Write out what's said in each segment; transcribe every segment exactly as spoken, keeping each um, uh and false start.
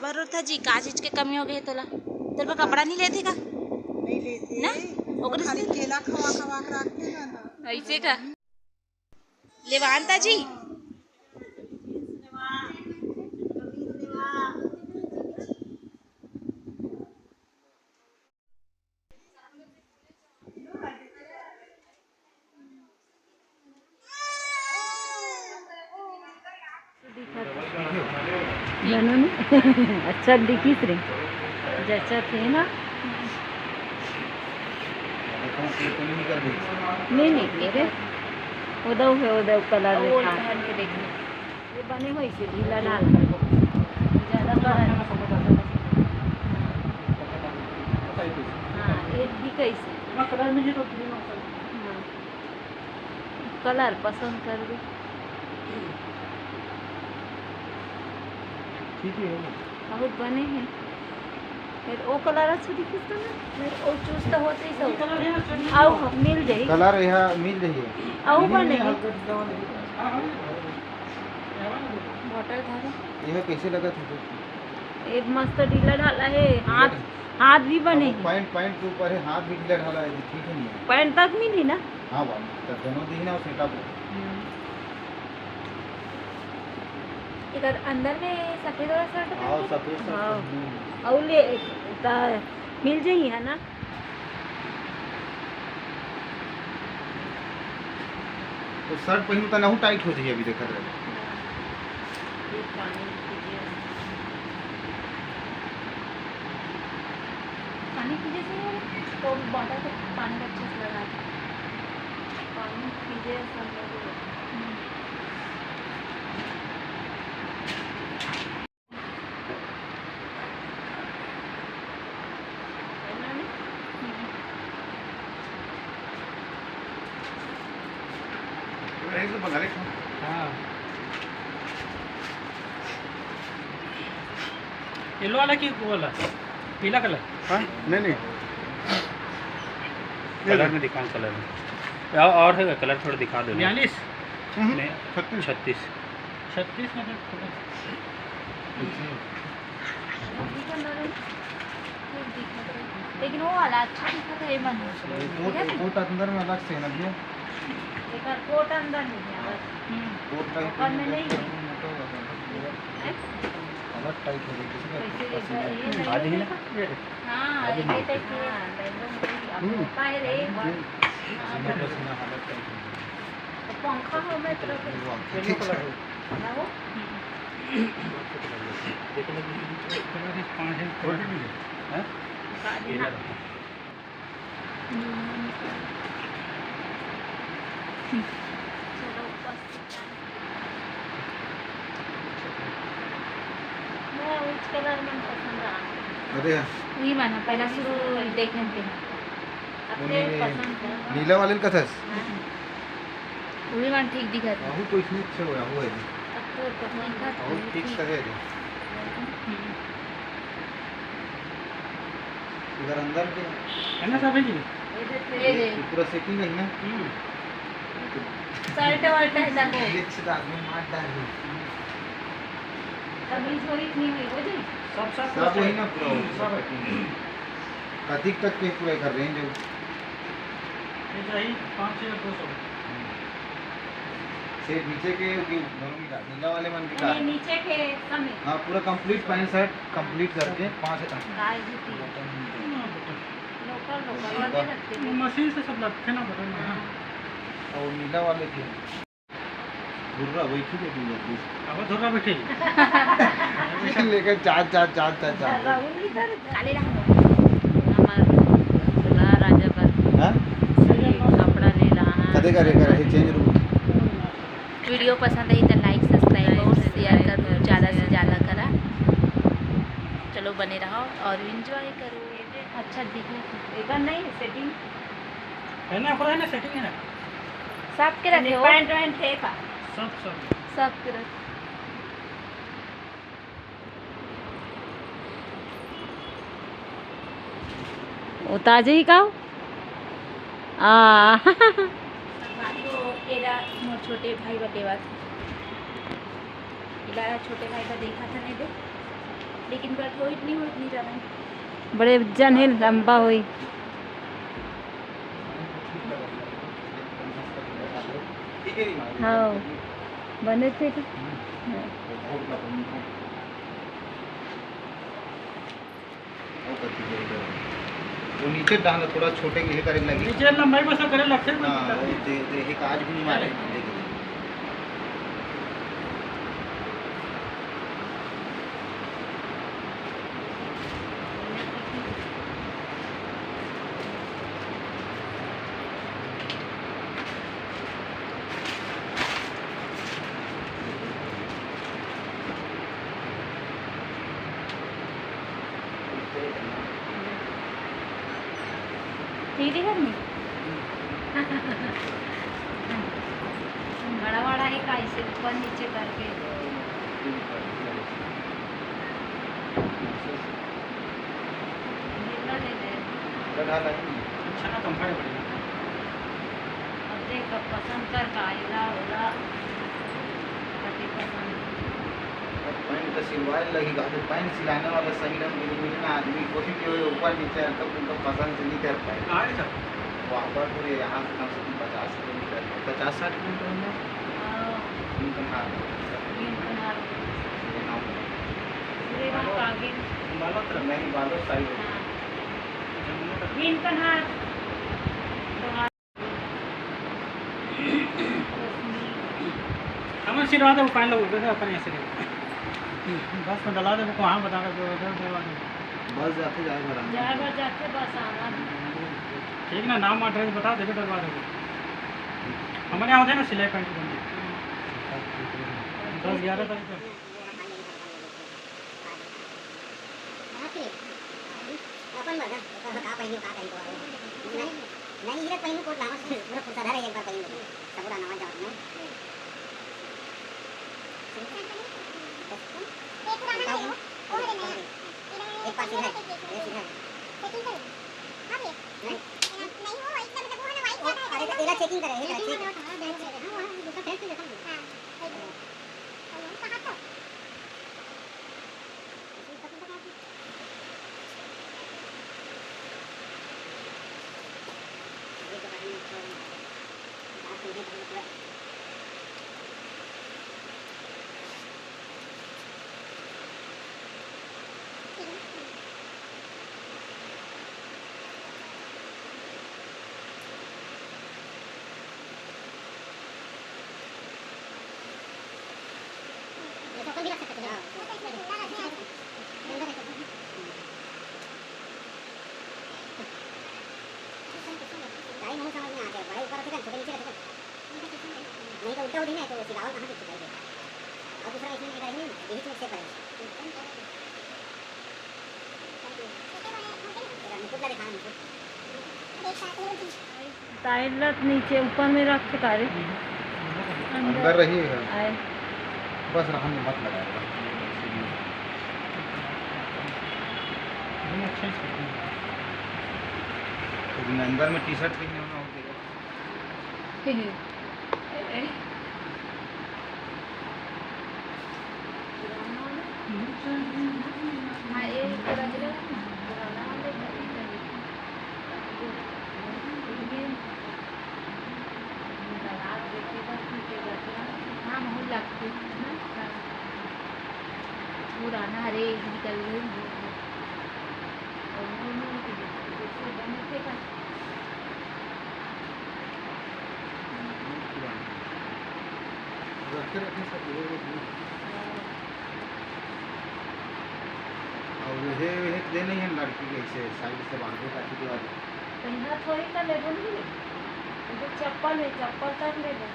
बरोथा जी, का चीज के कमी हो गई तोला? तोर बर कपड़ा नहीं लेथे का? नहीं लेथे। ना? ओकरे खाली से केला खवा खवा के रखथे ना, ना। ऐसे का? लेवान ता जी। दिखत हे। जानो नहीं। अच्छा दिखिस रे। जचत हे ना। नहीं, नहीं, अरे, ओदऊ हे, ओदऊ colour वो में था। पहन के देखिए। ये बने हुए इसे ढीला डाल। ज्यादा बड़ा नहीं। हाँ, ये भी कैसे? हाँ, colour में ये तो green option। हाँ। Colour पसंद कर दे। ठीक ही है वो। बहुत बने हैं। फिर वो colour अच्छा दिखिस तो ना? फिर वो choose तो होते ही सब। ये colour है ना, चलिए। आओ, मिल जाई। Colour यहाँ मिल जाई है। आओ, नहीं, बने नहीं, हैं। हल्का ढीला वाला है। हाँ, हाँ। Bottle धरो। ये कैसे लगा था? ये मस्त ढीला ढाला है, हाथ, ढीला। हाथ भी बने अब हैं। Pant, pant के ऊपर है, हाथ भी ढीला ढाला है, ठीक ही नहीं है। Pant तक मिली ना? हाँ, बाबू, तो दोनों दिन ना सेटा को। हम्म। इधर अंदर में सफेद वाला shirt हाँ, पहन। सफेद shirt हाँ। पहनू। और ले, ता-, मिल जाई है ना? तो shirt पहिनू त नहू tight हो जाई, अभी देखत रहे। ये पानी पीजिए। पानी पीजिए सर, तो bottle से पानी अच्छे से लगा दे। पानी पीजिए सब लोग। हम्म। हाँ। Yellow वाला कि वो वाला? पीला colour? हाँ? नहीं, नहीं। Colour में दिखा, colour में। और, और है colour, थोड़ा दिखा दो ना। बयालीस? हम्म, नहीं, छत्तीस। छत्तीस। छत्तीस में तो थोड़ा लेकिन वो वाला अच्छा दिखत हे, ये मन। ये कोट, कोट अंदर में अलग से है ना भैया? एकर कोट अंदर में है, बस। हम्म। कोट टाइप ऊपर में नहीं है। अलग टाइप है, किसी का कैसे पसीना। ये नहीं आ जाइए ना। हाँ, आगे ये नहीं। टाइप के। हाँ, एकदम वही, अब हम्म। होता है रे। हम्म। हाँ, पसीना, पसीना अलग टाइप है। तो पंखा हो, मैं तरफ से। वो आंखें खींच रहा है। ना हो? हम्म। हैं? चलो, बस। मैं उस colour में पसंद आ। अरे। वही वाला, पहला शुरू देखे थे। वो अपने नीले, पसंद है। नीला वाले का था? हाँ। उही मन ठीक दिखत हे। आहू तो इसने अच्छा होया, आहू है जी। अब तो पसंद दिखत आहू हे, ठीक ठीक। सही है जी। हम्म। इधर अंदर के है ना सब है जी? ये देख, ये ये दे। पूरा setting है ना? हम्म। Shirt वर्ट है सबको। ये अच्छे आदमी मार डाल दे। कमीज वही इतनी हुई, वो जी? सब, सब सब वही ना पूरा हो, सब है। कतिक तक के पूरा कर range है? ये चाहिए पाँच हज़ार दो सौ। से नीचे के कि दोनों की का-, नीला वाले मन की नहीं, का-, नीचे के समेत। हाँ, पूरा complete pant shirt complete करके पाँच हज़ार। काय जूती। Local, local, local। मशीन से सब लगते ना बटन में, हाँ। हाँ। और नीला वाले के धुर्रा बैठी थे तुम लोग। अब धुर्रा बैठे। लेकर जा, जा, जा, जा, जा। धुर्रा उंगली धर जा। काले रहा। हमार दूल्हा राजा बर हाँ? सही कपड़ा ले रहा है। कदे करे, करे, change room। Video पसंद आई तो like, subscribe और share करो, ज़्यादा से ज़्यादा करा। चलो बने रहो और enjoy करो। अच्छा दिखे, एकर नहीं है setting? है ना, पूरा है ना, setting है ना। सब के रखे हो? Pant वैंट है का? सब, सब। सब के रखे। वो ताजे ही का? आ। तो एला मोर छोटे भाई बा देवत। एला छोटे भाई बा देखा था नहीं दे। लेकिन कठोर नहीं हो, इतनी ज़्यादा। बड़े जन हे, लंबा होई। हाँ, बने थे तो। वो नीचे डाहन थोड़ा छोटे के करे लगी। नीचे लंबाई में से करे लगथे, कोई हाँ, दिक्कत नहीं। दे, दे, एक आज भी नहीं मारे, देख। दीदी घर में? बड़ा बड़ा है का, इसे ऊपर नीचे करके। मिलना दे दे। अच्छा ना, comfortable है। अब देख, अब पसंद कर का, एला, ओला, कति पसंद। अब पैंट तो सिलवाए लगी, कहते पैंट सिलाने वाला सही ढंग से मिले ना, आदमी कोई भी हो, ऊपर नीचे हल्का फुल्का पसंद से नहीं कर पाए। कहाँ है सर? वापरपुर है, यहाँ से कम से कम पचास किलोमीटर है, पचास साठ किलोमीटर होगा। हाँ। इनकन हाल। इनकन हाल। ये नाम है। पूरे गाँव का आगे। बालोद तरफ? नहीं, बालोद side है। हाँ। जमुना तरफ। इनकन हाल। हमन सिलवा देबो, पानी लगो, देखो, अपन ऐसे नहीं। बस में डला देबो, वहाँ बता दो, उधर डलवा देबो। बस जाथे, जाए भर आना। जाए भर जाथे, बस आना। ठीक ना, नाम address बता देबे, डलवा देबो। हमन यहाँ होथे ना सिलाई पैंट बनथे। दस ग्यारह तारीख को। बाप रे। अपन बर ना, का पहिनू, का पहिनू, का पहिनू। नहीं, नहीं, ये पहिनू कोट लावा, पूरा कुर्ता धरे एक बार पहिनू। सब पूरा नवा जाओ ना। ये पुराना है वो, वो है नया। एक बार सीधा, ये सीधा। सेटिंग करो। हाँ भैया। नहीं? नहीं, वो वाइट का मतलब वो है ना, वाइट ज्यादा है। अरे, तो तेरा चेकिंग करे, ये चेकिंग करे, चेक। हाँ, वो दूसरा फेस भी देखो। हाँ, वही तो। और वो कहाँ तो? नहीं तो उल्टा हो जाए ना, तो सिलावल कहाँ से सिखाई देगा? और दूसरा इसमें निकाल नहीं, यही चीज़ से पड़ेगा। तेरा मुकुट ला दिखाना, मुकुट। ताइलत नीचे ऊपर में रख के तारे। अंदर रही है। आए। बस रहने मत लगाएगा। लेकिन अंदर में टी शर्ट पहने होना होता है। हाँ, ये पूरा गिरा है ना, पुराना वाला घर ही है। ये दराज देखे बर, पीछे बैठे हैं। हाँ, बहुत लगते हैं ना। पुराना हरे निकल गए। और वो नहीं होती, जैसे बने थे का। रखे रखे सब लोग। और ये, ये दे नहीं है लड़की के, इसे साइड से बांधे ताकि दीवार। पहना थोड़ी का लेबो नहीं। ये तो चप्पल है, चप्पल तक लेबो।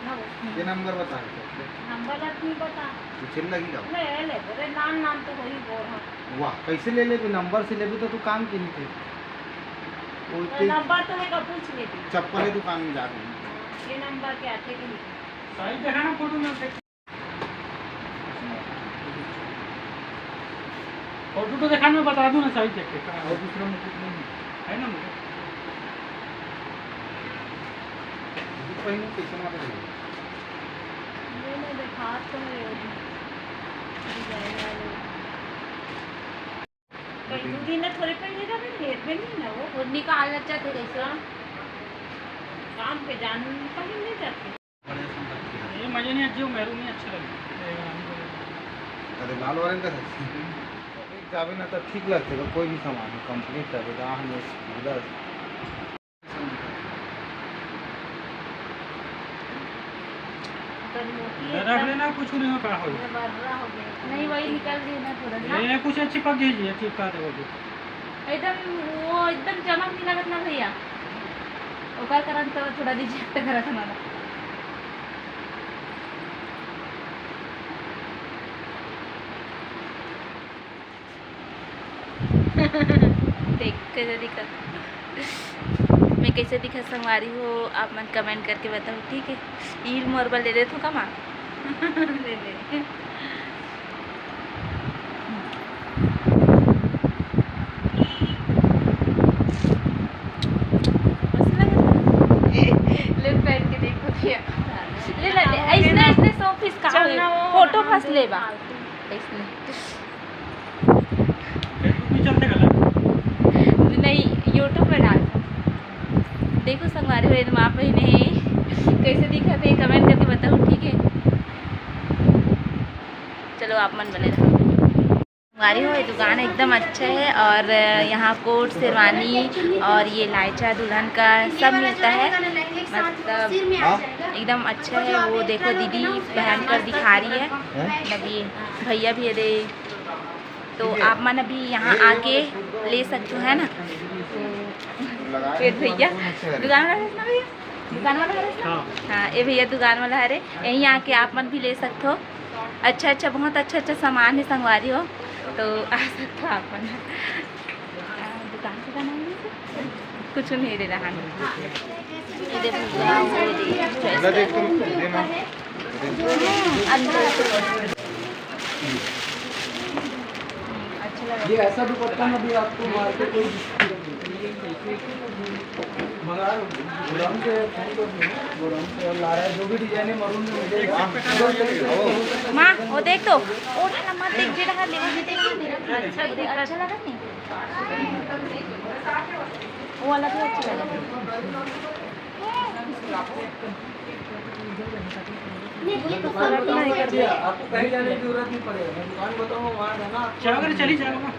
ना वो। ये नंबर बता है सबसे। नंबर तक नहीं बता। पीछे लगी जाओ। ले, ले, अरे नाम, नाम तो वही बोल रहा। वाह, कैसे ले लेबे? नंबर से लेबे तो तू काम के नहीं थे। वो तो ते नंबर तो है का, पूछ लेबे। चप्पल है दुकान में जाके। ये नंबर के आते कि नहीं? साइज देखा ना फोटो में, देख। फोटो तो देखा, मैं बता दूँ ना साइज देख के। और दूसरा मुकुट नहीं है। है ना मुकुट? मुकुट पहनू कैसे मारे? ये मैं देखा तो है, वो भी डिजाइन वाले। कहीं दो दिन थोड़े पहले जाबे, फिर भी नहीं ना वो। और निकाल अच्छा थे जैसे। शाम के जान कहीं नहीं जाते। ये मजे नहीं अच्छे, मेरू नहीं अच्छे लगे। अरे लाल वाले का सच। एक जाबे ना तो ठीक लगते, कोई भी सामान हो, कंप्लीट जाबे, तो हम लोग सुविधा। रख लेना, कुछ नहीं हो, का हो। नहीं, वही निकल गई ना थोड़ा सा। ये कुछ अच्छी पक गई जी, चिपका दे वो भी। एकदम, वो एकदम चमक नहीं लगत ना भैया, ओकर कारण तो थोड़ा रिजेक्ट करत हमारा। देख कैसे दिखत, मैं कैसे दिखत संगवारी हो, आप मन कमेंट करके बताओ, ठीक है। ईर मोर बर ले लेथो का माँ? ले ले। मस्त लगत हे। ले पहन के देखो भैया। ले ना, ले, ऐसने, ऐसने शो पीस का चल होई? ना, वो फोटो वहाँ फंस पे लेबा। ऐसने। Facebook में चलते गला। नहीं, YouTube पे डाल। देखो संगवारी हो, ये माँ बहिन है, कैसे दिखत हे, कमेंट करके बताओ, ठीक है। चलो आप मन बने रहो। संगवारी हो, ये दुकान एकदम अच्छा है और यहाँ कोट, शेरवानी और ये लायचा दुल्हन का सब मिलता है। मतलब एकदम अच्छा है। वो देखो दीदी पहन कर दिखा रही है। मतलब ये भैया भी है दे, तो आप मन अभी यहाँ आके ले सकते हो, है ना? फिर भैया दुकान वाला है ना भैया? दुकान वाला है ना? हाँ। हाँ, ये भैया दुकान वाला है रे, यहीं आके आप मन भी ले सकते हो। अच्छा अच्छा, बहुत अच्छा अच्छा सामान है संगवारी हो, तो आ सकते हो आप मन। आ, दुकान के का नाम है? कुछ नहीं दे रहा है। ये दे भैया, वो दे। अच्छा लगा। ये ऐसा दुपट्टा ना भी आपको मार्केट में मंगा लो, गोडाउन से फोन कर दो, गोडाउन से और ला रहा है, जो भी डिजाइन है मरून में मिलेगा। माँ, वो देख तो, वो वाला मत देख, जेड़ा लेवा में देख। अच्छा, अच्छा लगा नहीं? वो वाला भी अच्छा लगा। नहीं, ये तो फर्क नहीं करता। आपको कहीं जाने की जरूरत नहीं पड़ेगा, मैं दुकान बताऊंगा, वहाँ जाना आप। चलो, अगर चली जाओ ना।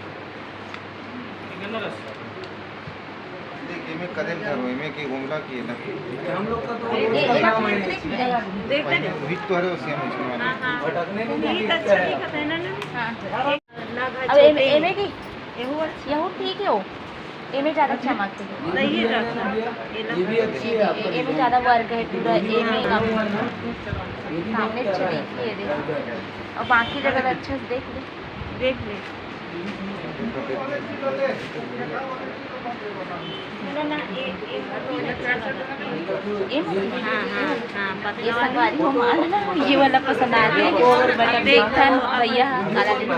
देख, एमे कदे घर हो, एमे की घुमला की ना। हम लोग का तो रोज का काम है। देखते हैं। विक तो हरे, उसी में इसमें वाला। हाँ, हाँ। भटकने में भी दिखता है। हाँ। अब एमे, एमे की? यहू ठीक है हो। एमे ज्यादा चमक है। सही है। ये भी अच्छी है आपका। एमे ज्यादा वर्क है पूरा, एमे का सामने अच्छा देखिए, देखो। और बाकी जगह अच्छा से देख ले। देख ले। हाँ, हाँ, हाँ, ये संगवारी हो माल, ये वाला पसंद आ गया। और बड़ा देखता है भैया, काला लेने।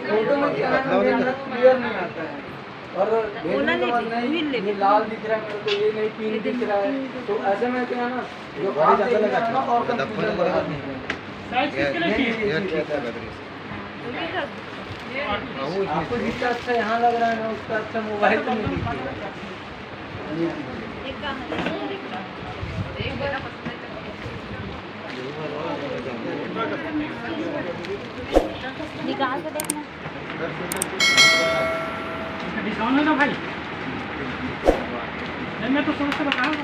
फोटो में क्या है, मेहनत क्लियर नहीं आता है। और भेजने के बाद नहीं, ये लाल दिख रहा है मेरे को, ये नहीं, पिंक दिख रहा है। तो ऐसे में क्या है ना, जो आप देखने में ना और कंफ्यूजन बढ़ा देते हैं। ये, ये ठीक है, बदरी से। आपको जितना अच्छा यहाँ लग रहा है ना, उसका अच्छा मोबाइल में नहीं दिखेगा। निकाल के देखना। इसका डिस्काउंट है ना भाई? नहीं, मैं तो सोच के बताऊँ।